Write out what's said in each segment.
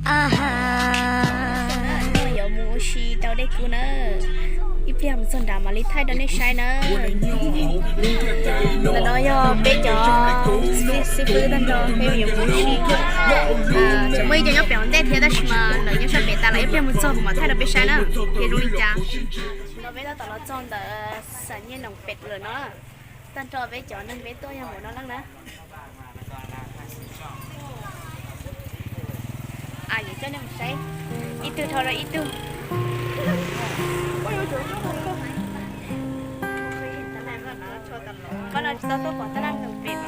Aha, yuav mus ua si rau dej kub na. Ib pliag mus txog nrad mam li thaij rau nej saib na. Ntawm no yog peb cov xib fwb tag nrho peb yuav mus ua si. Tseem muaj ib co nyob pem ua ntej thiab tab sis mas lawv nyob sab pem tas lawm, ib pliag mus txog kuv mam thaij rau peb saib na. Ces zoo li cas. No peb tab tom los txog ntawm Xam Nyiaj Noom Pem lawm no. Tag nrho peb cov neeg peb tuaj yog npaum no leej na. Coj nej mus saib ib tug dhau rau ib tug. Pab no tsis tau tuaj pom tab laj Noom Pem,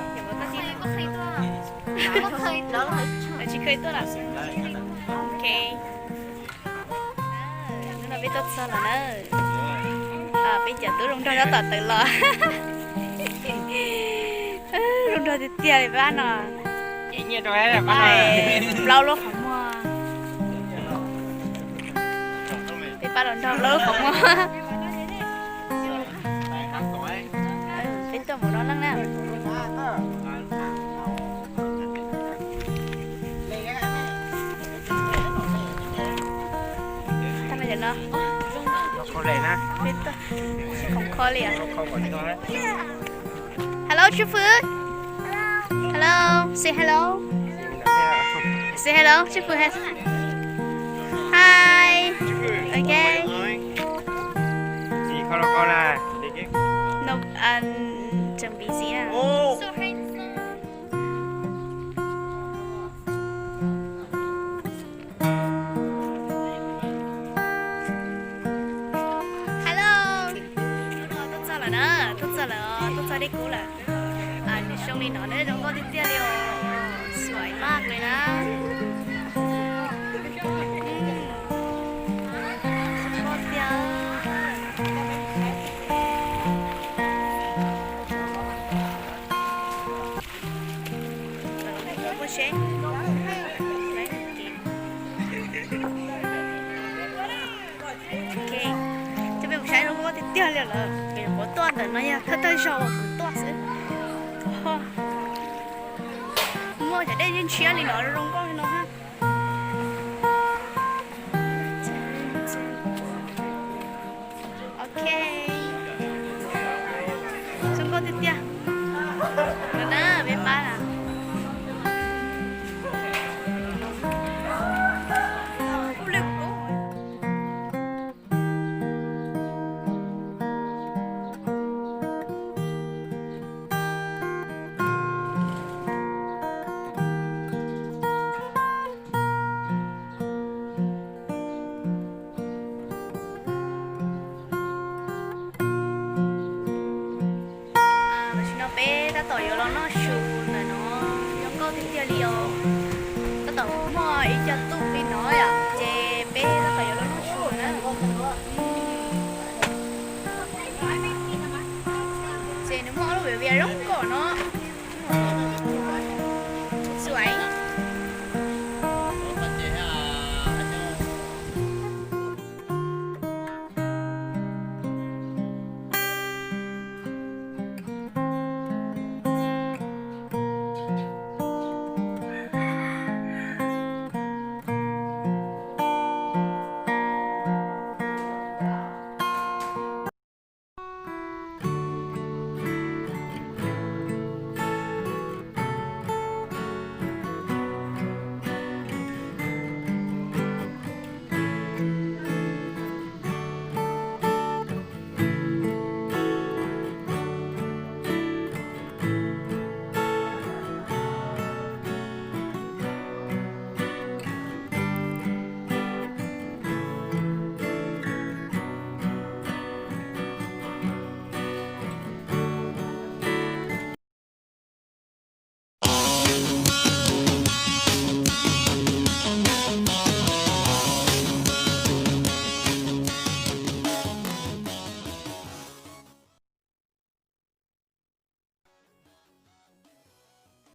tsis kheev tuaj lawm. Ok. Hnub no peb tuaj txog lawm na. Peb cov tub zoo nraug tab tom tawm los. Zoo nraug tiag tiag li pab no. Plaub lub qhov muag. Peb pab los nrog plaub lub qhov muag. Peb tuaj mus no leej na. Tag no, peb tuaj khoom kho li. Hello, Tswv Fwm. Hello, say hello. Say hello, Tswv Fwm. Hi. Ok. No, um, tseem busy na. Hello. Tuaj txog lawm na, tuaj txog lawm, tuaj txog dej kub lawm. Nws zoo li no na, zoo nkauj tiag tiag li os. Xuaim maj li na. Zoo nkauj tiag. Coj peb mus saib zoo nkauj tiag tiag li lawm. Peb nyuam qhuav tuaj ntawm no yog thawj thawj zaug kuv tuaj xwb. Muaj cov dej ntshiab li no zoo nkauj li no. Ok. Zoo nkauj tiag tiag. No na, peb pab na. Tam sim no peb tab tom yuav los noj su ntawm no, zoo nkauj tiag tiag li os. Tab tom muaj ib co tuj li no yom, ces peb tab tom yuav los noj su na. Ces nws muaj ob lub viav vias zoo